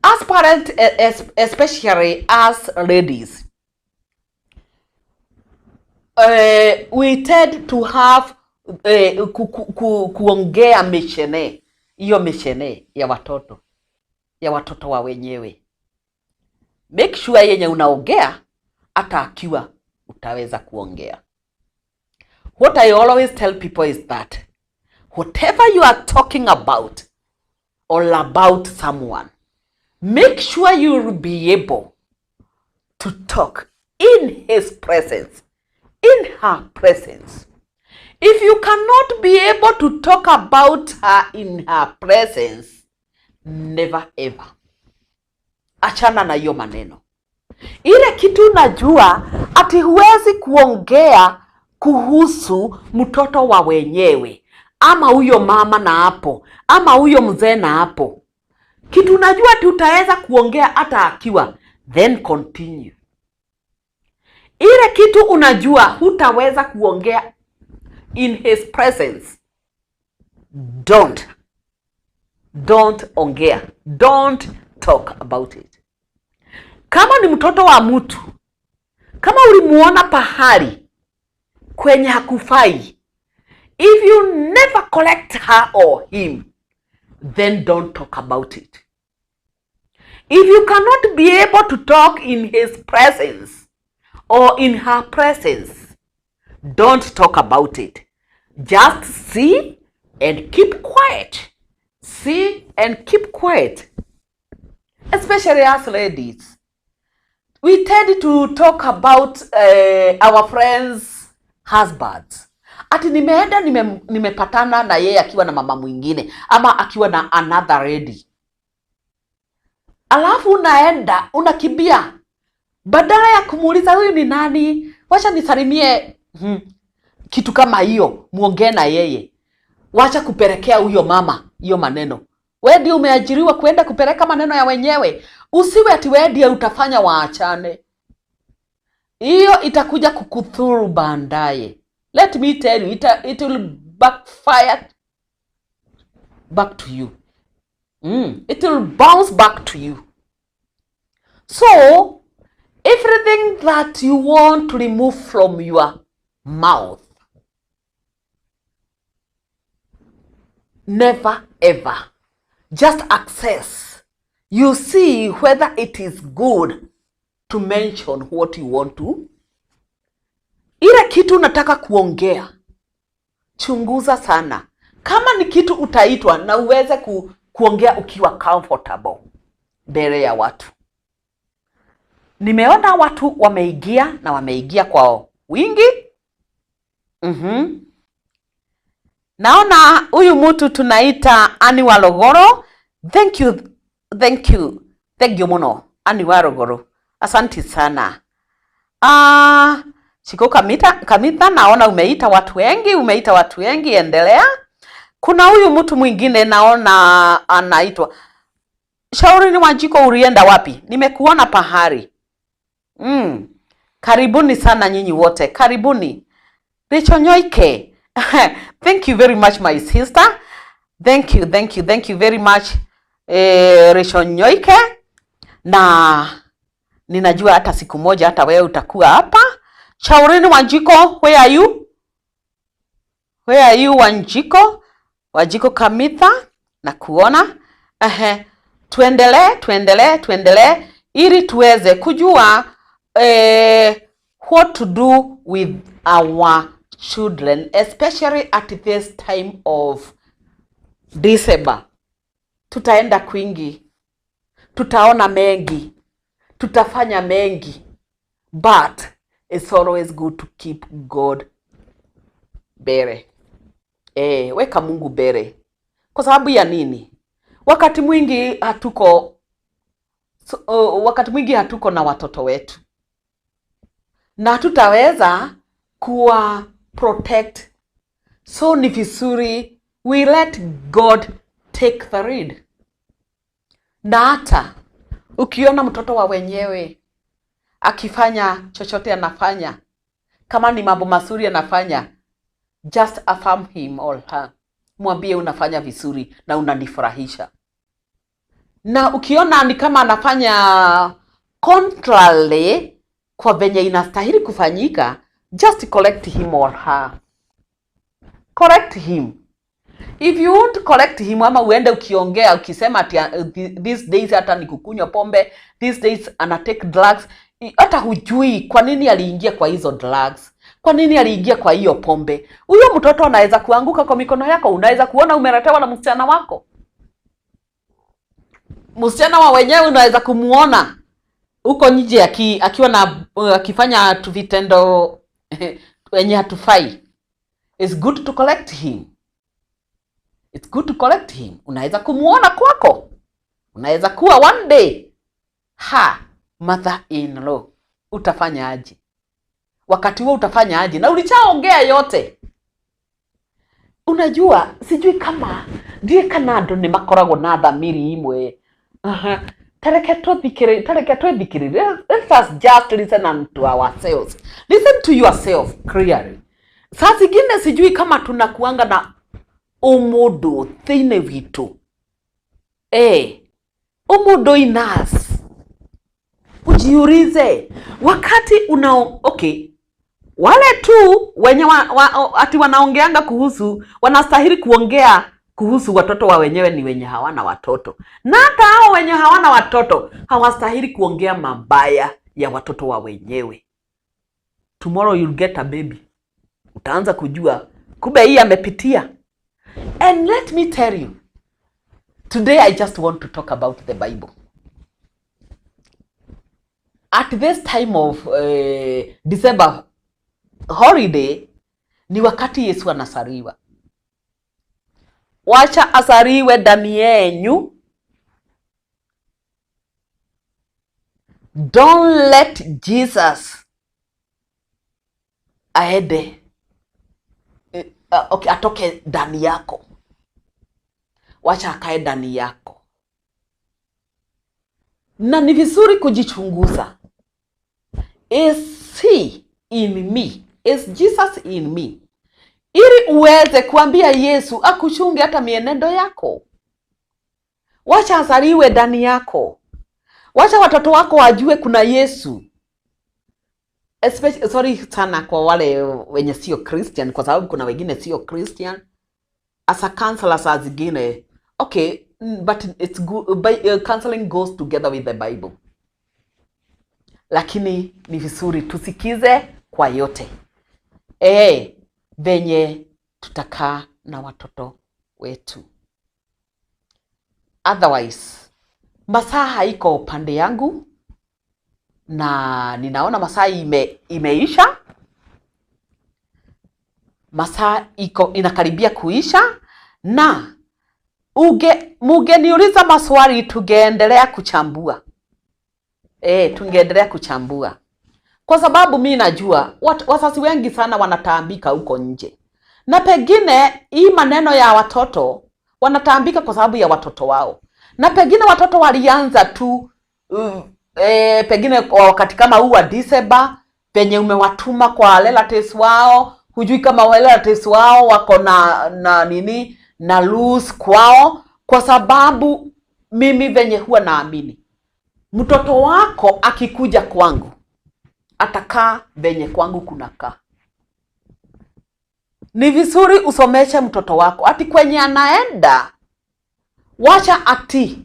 as parent, especially as ladies, we tend to have kuongea mishene, hiyo mishene ya watoto wa wenyewe. Make sure yenye unaongea, hata akiwa utaweza kuongea. What I always tell people is that whatever you are talking about or about someone, make sure you will be able to talk in his presence, in her presence. If you cannot be able to talk about her in her presence, never ever. Achana na hiyo maneno. Ile kitu najua ati huwezi kuongea kuhusu mtoto wa wenyewe ama huyo mama na hapo ama huyo mzee na hapo, kitu unajua ati utaweza kuongea hata akiwa, then continue. Ile kitu unajua hutaweza kuongea in his presence, don't ongea, don't talk about it. Kama ni mtoto wa mtu, kama ulimuona pahali kwenye hakufai, if you never correct her or him, then don't talk about it. If you cannot be able to talk in his presence or in her presence, don't talk about it. Just see and keep quiet. See and keep quiet. Especially us ladies, we tend to talk about our friends' husbands, ati nimeenda nimepatana na yeye akiwa na mama mwingine ama akiwa na another lady. Alafu unaenda unakimbia, badala ya kumuuliza huyu ni nani, wacha nisalimie, kitu kama hiyo, muongee na yeye. Wacha kupelekea huyo mama hiyo maneno. Wewe ndio umeajiriwa kuenda kupeleka maneno ya wenyewe. Usiwe ati wewe ndiye utafanya waachane. Hiyo itakuja kukuthuru baadaye. Let me tell you, it will backfire back to you. It will bounce back to you. So, everything that you want to remove from your mouth, never ever. Just access. You see whether it is good to mention what you want to. Ile kitu unataka kuongea, chunguza sana. Kama ni kitu utaitwa na uweze kuongea ukiwa comfortable mbele ya watu. Nimeona watu wameingia na wameingia kwa wingi. Naona huyu mtu tunaita Annie Walogoro. Thank you, thank you, thank you muno Annie Walogoro. Asante sana. Chiko Kamita, naona umeita watu wengi, umeita watu wengi, endelea. Kuna huyu mtu mwingine naona anaitwa Shauri ni Wanjiko, ulienda wapi? Nimekuona pahari. Karibuni sana nyinyi wote. Karibuni. Richonyoike. Thank you very much my sister. Thank you, thank you, thank you very much. Richonyoike. Na ninajua hata siku moja hata wewe utakuwa hapa. Shaurini Wanjiko, where are you? Where are you Wanjiko? Wanjiko Kamitha, na kuona. Tuendelee, tuendelee, tuendelee ili tuweze kujua what to do with our children, especially at this time of December. Tutaenda kwingi, tutaona mengi, tutafanya mengi, but it's always good to keep God mbele. Weka Mungu mbele. Kwa sababu ya nini? Wakati mwingi hatuko wakati mwingi hatuko na watoto wetu, na hatutaweza kuwa protect. So ni vizuri we let God take the lead. Na hata ukiona mtoto wa wenyewe akifanya chochote anafanya, kama ni mambo mazuri anafanya, just affirm him or her. Mwambie unafanya vizuri na unanifurahisha. Na ukiona ni kama anafanya contrary kwa venye inastahili kufanyika, just correct him or her. Correct him. If you won't correct him, ama uende ukiongea ukisema ati these days hata ni kukunywa pombe, these days ana take drugs, hata hujui kwa nini aliingia kwa hizo drugs, kwa nini aliingia kwa hiyo pombe. Huyo mtoto anaweza kuanguka kwa mikono yako. Unaweza kuona umeletewa na msichana wako, msichana wa wenyewe unaweza kumuona huko nje akiwa na akifanya tu vitendo wenye hatufai. It's good to collect him. It's good to collect him. Unaweza kumuona kwako. Unaweza kuwa one day ha mother in law. Utafanya aje? Wakati huo utafanya aje? Na ulichaongea yote. Unajua, sijui kama ndiye kana andu ni makoragwo na thamiri imwe. Tareke twithikiririe. Let us just listen unto ourselves. Listen to yourself clearly. Saa zingine sijui kama tunakuanga na umundu thiini witu. Umundu in us. Ujiulize wakati unao, okay, wale tu wenye ati wanaongeanga kuhusu, wanastahili kuongea kuhusu watoto wa wenyewe ni wenye hawana watoto. Na hata hao wenye hawana watoto hawastahili kuongea mabaya ya watoto wa wenyewe. Tomorrow you'll get a baby. Utaanza kujua kumbe hii amepitia. And let me tell you, today I just want to talk about the Bible. At this time of December holiday, ni wakati Yesu anasariwa. Wacha asariwe ndani yenyu. Don't let Jesus aende, okay, atoke ndani yako. Wacha akae ndani yako. Na ni vizuri kujichunguza. Is he in me? Is Jesus in me? Ili uweze kuambia Yesu akuchunge hata mienendo yako. Wacha azaliwe ndani yako. Wacha watoto wako wajue kuna Yesu. Especially, sorry sana kwa wale wenye sio Christian, kwa sababu kuna wengine sio Christian. As a counselor saa zingine, okay, but it's good, counseling goes together with the Bible. Lakini ni vizuri tusikize kwa yote. Venye tutakaa na watoto wetu. Otherwise, masaa haiko upande yangu na ninaona masaa imeisha. Masaa iko inakaribia kuisha, na mungeniuliza maswali tungeendelea kuchambua. Tungeendelea kuchambua. Kwa sababu mi najua wazazi wengi sana wanataabika huko nje. Na pengine hii maneno ya watoto wanataabika kwa sababu ya watoto wao. Na pengine watoto walianza tu pengine kwa wakati kama huu wa December, penye umewatuma kwa relatives wao, hujui kama relatives wao wako na nini na loose kwao. Kwa sababu mimi venye huwa naamini, mtoto wako akikuja kwangu atakaa venye kwangu kunakaa. Ni vizuri usomeshe mtoto wako ati kwenye anaenda, wacha ati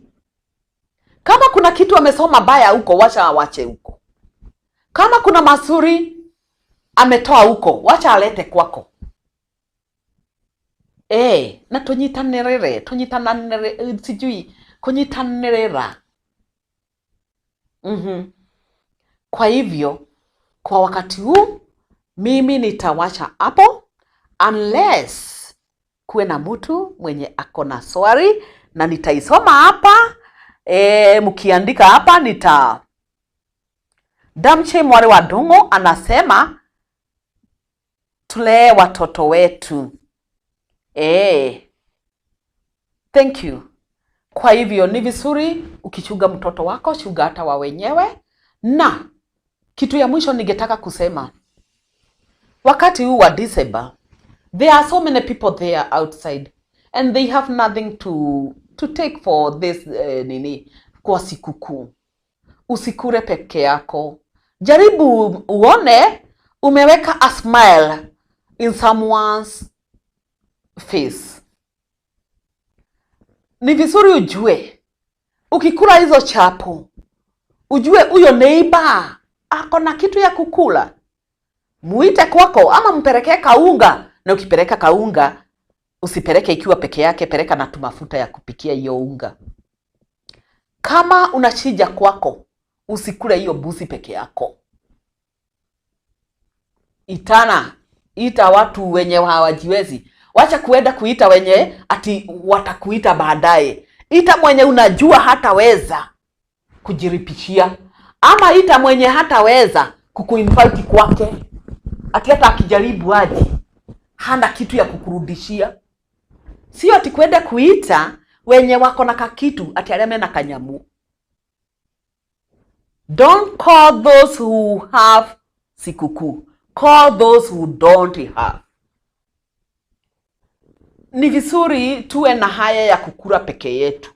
kama kuna kitu amesoma baya huko, wacha awache huko. Kama kuna mazuri ametoa huko, wacha alete kwako. Na tunyitanĩrĩre, tunyitananĩrĩre, sijui kunyitanĩrĩra. Kwa hivyo, kwa wakati huu mimi nitawacha hapo unless kuwe na mtu mwenye ako na swali, na nitaisoma hapa. Mkiandika hapa nita Damche Mwari wa Dungo anasema tulee watoto wetu. Thank you. Kwa hivyo ni vizuri ukichunga mtoto wako, chunga hata wa wenyewe. Na kitu ya mwisho ningetaka kusema, wakati huu wa December, there are so many people there outside and they have nothing to take for this nini kwa sikukuu. Usikure peke yako. Jaribu uone umeweka a smile in someone's face. Ni vizuri ujue ukikula hizo chapo, ujue huyo neighbor ako na kitu ya kukula. Muite kwako ama mpelekee kaunga. Na ukipeleka kaunga, usipeleke ikiwa peke yake, peleka na tumafuta ya kupikia hiyo unga. Kama unachija kwako, usikule hiyo busi peke yako. Itana, ita watu wenye hawajiwezi. Wacha kuenda kuita wenye ati watakuita baadaye. Ita mwenye unajua hataweza kujiripishia, ama ita mwenye hataweza kukuinvite kwake, ati hata akijaribu aje hana kitu ya kukurudishia. Sio ati kwenda kuita wenye wako na kakitu ati aleme na kanyamu. Don't call those who have sikukuu. Call those who don't have. Ni vizuri tuwe na haya ya kukula peke yetu.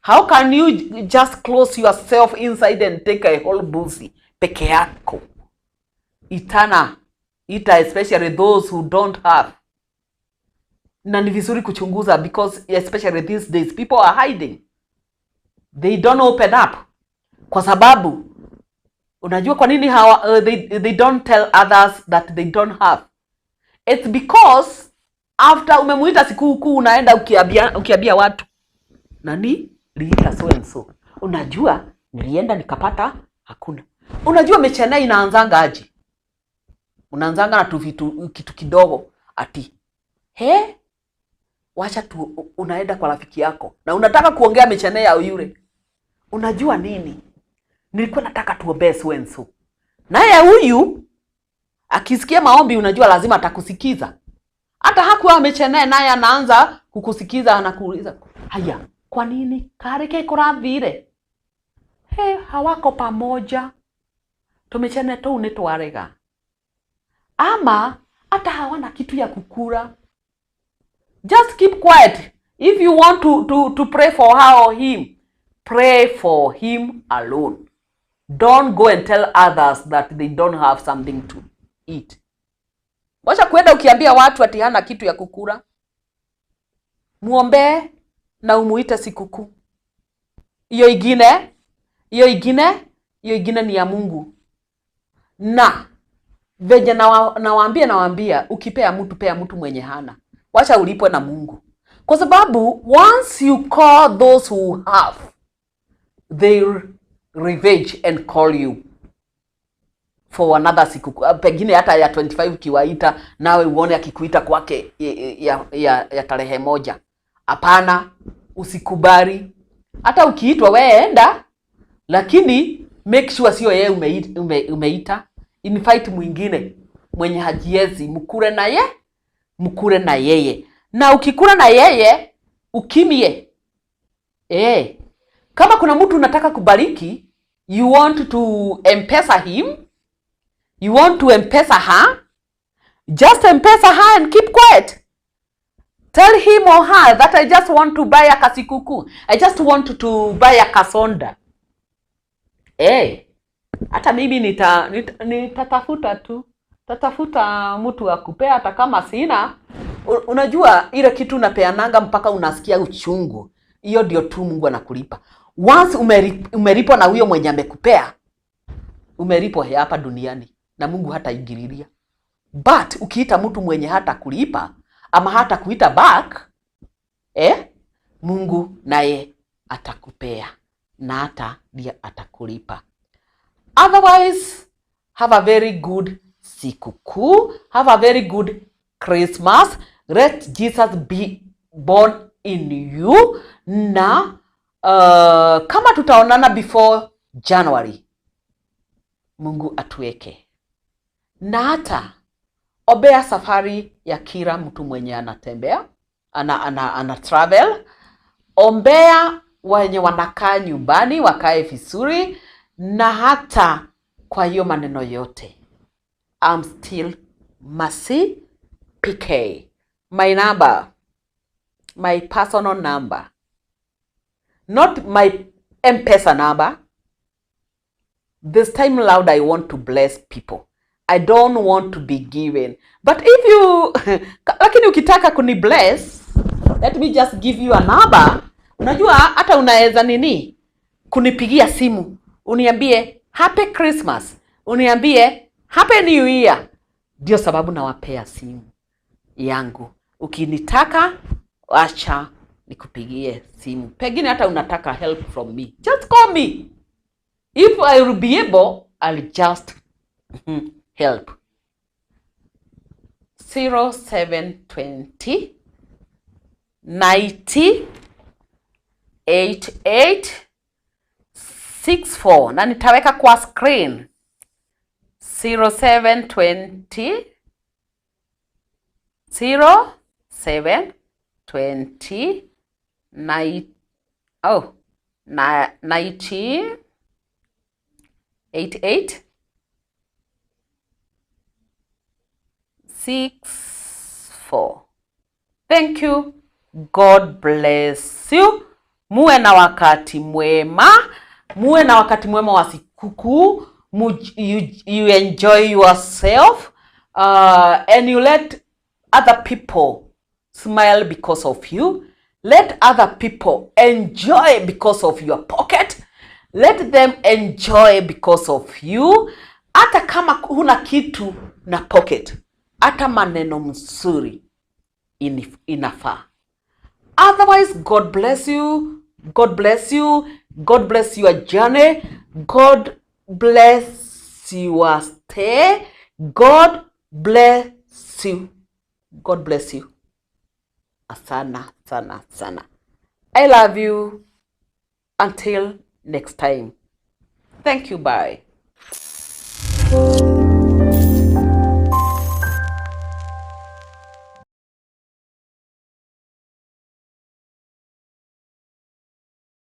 How can you just close yourself inside and take a whole busi peke yako? Itana, ita especially those who don't have. Na ni vizuri kuchunguza because especially these days people are hiding. They don't open up. Kwa sababu unajua kwa nini hawa, they don't tell others that they don't have. It's because after umemuita sikukuu unaenda ukiambia watu, nani liita so and so. Unajua nilienda nikapata hakuna. Unajua mechana inaanzanga aje? Unaanzanga na tu vitu kitu kidogo ati he, wacha tu, unaenda kwa rafiki yako na unataka kuongea mechana ya yule. Unajua nini? Nilikuwa nataka tuombee so and so. Naye huyu akisikia maombi, unajua lazima atakusikiza. Hata hakuwa amechenee, naye anaanza kukusikiza, anakuuliza, haya, kwa nini karike kurathire? He, hawako pamoja, tumechene tou ni twarega, ama hata hawana kitu ya kukula. Just keep quiet. If you want to pray for her or him, pray for him alone. Don't go and tell others that they don't have something to eat. Wacha kuenda ukiambia watu ati hana kitu ya kukula. Muombee na umuite sikukuu. Hiyo ingine, hiyo ingine, hiyo ingine ni ya Mungu. Na venye nawaambia ukipea mtu, pea mtu mwenye hana. Wacha ulipwe na Mungu. Kwa sababu once you call those who have, they revenge and call you for another siku, pengine hata ya 25 ukiwaita, nawe uone akikuita kwake ya tarehe 1. Hapana, usikubali. Hata ukiitwa wewe enda, lakini make sure sio yeye umeita. Invite mwingine mwenye hajiezi, mkure na ye, mkure na yeye. Na ukikula na yeye ukimie. Kama kuna mtu unataka kubariki, you want to M-Pesa him, you want to M-Pesa her, just M-Pesa her and keep quiet. Tell him or her that I just want to buy a kasikuku. I just want to buy a kasonda. Hata mimi nitatafuta tu. Tatafuta mtu akupea hata kama sina. Unajua ile kitu unapeananga mpaka unasikia uchungu. Hiyo ndio tu Mungu anakulipa. Once umelipwa na huyo mwenye amekupea, umelipwa hapa duniani na Mungu hataingililia. But ukiita mtu mwenye hata kulipa ama hata kuita back, Mungu naye atakupea na hata ndiye atakulipa. Otherwise, have a very good sikukuu, have a very good Christmas. Let Jesus be born in you. Na kama tutaonana before January, Mungu atuweke. Na hata obea safari ya kila mtu mwenye anatembea, ana travel. Ombea wenye wanakaa nyumbani wakae vizuri. Na hata kwa hiyo maneno yote, I'm still Mercy PK. My number, my personal number, not my M-Pesa number. This time loud, I want to bless people. I don't want to be given. But if you, lakini ukitaka kuni bless, let me just give you a number. Unajua hata unaweza nini? Kunipigia simu, uniambie Happy Christmas, uniambie Happy New Year. Ndio sababu nawapea simu yangu. Ukinitaka, acha nikupigie simu. Pengine hata unataka help from me, just call me. If I will be able, I'll just help. 0720 90 88 64. Na nitaweka kwa screen. 0720 0720 90 88 64. Thank you. God bless you. Muwe na wakati mwema. Muwe na wakati mwema wa sikukuu. You enjoy yourself, and you let other people smile because of you. Let other people enjoy because of your pocket. Let them enjoy because of you. Hata kama huna kitu na pocket, hata maneno mzuri inafaa. Otherwise, God bless you. God bless you. God bless your journey. God bless your stay. God bless you. God bless you. Asana, sana, sana. I love you. Until next time. Thank you. Bye.